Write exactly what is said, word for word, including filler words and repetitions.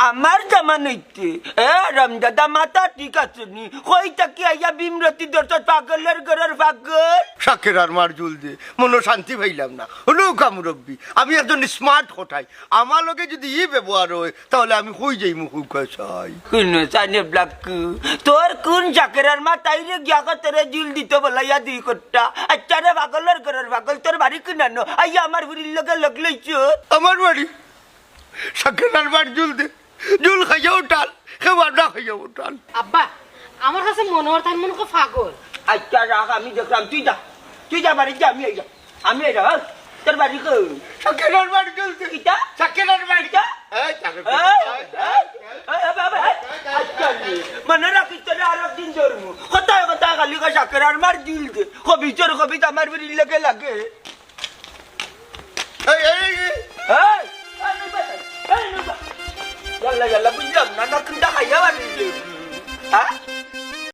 আমার জামানাইতে, এ, রামদাদা, মাথা ঠিক আছে নি? কই থাকি আইয়া ভীমরতি ধরছস, পাগলর ঘরর পাগল? শাকেরার মার জুল দে, মনো শান্তি পাইলাম না। হুনউক্কা মুরব্বি, আমি একজন smart কটাই, আমার লগে যদি ই ব্যবহার অয়, তাহলে আমি কই যাইমু কউক্কা চাই? হুনো চাইনে ব্লাকু, তোর কুন শাকেরার মা তাইরে গিয়া কতরে জুল দিত বলাইয়া দুই কট্টা? আচ্ছা রে পাগলর ঘরর পাগল, তোর বাড়ি কুনানো? আইয়া আমার ফুরির লগে লগ লইছস। আমার বাড়ি? শাকেরার মার জুল দে। জুল খাইয়াও টাল, কেউ আর না খাইয়াও টাল। আব্বা, আমার কাছে মনে হয় তার মনে হয় পাগল। আচ্ছা, রাখ, আমি দেখলাম, তুই যা, তুই যা বাড়িত যা, আমি এই যা, আমি এই যা, হ্যাঁ? তোর বাড়ি কই? শাকেরার মার জুল দে। কিতা? শাকেরার মার। কিতা? এই, শাকেরার এই, মার। এই, এই, এই, বাবা, এই, আচ্ছা, মনে রাখিস, তোরে আর একদিন ধরমু। কথায় কথায় খালি কয় শাকেরার মার জুল দে। কবিছর কবিত আমার ফুরির লগে লাগে। এই, এই, এই, এই। এই, এই, নইবা, এই, নইবা। ইয়াল্লা, ইয়াল্লা, বুঝলাম না, না, কোনটা খাইয়া বাড়ি? হ্যাঁ?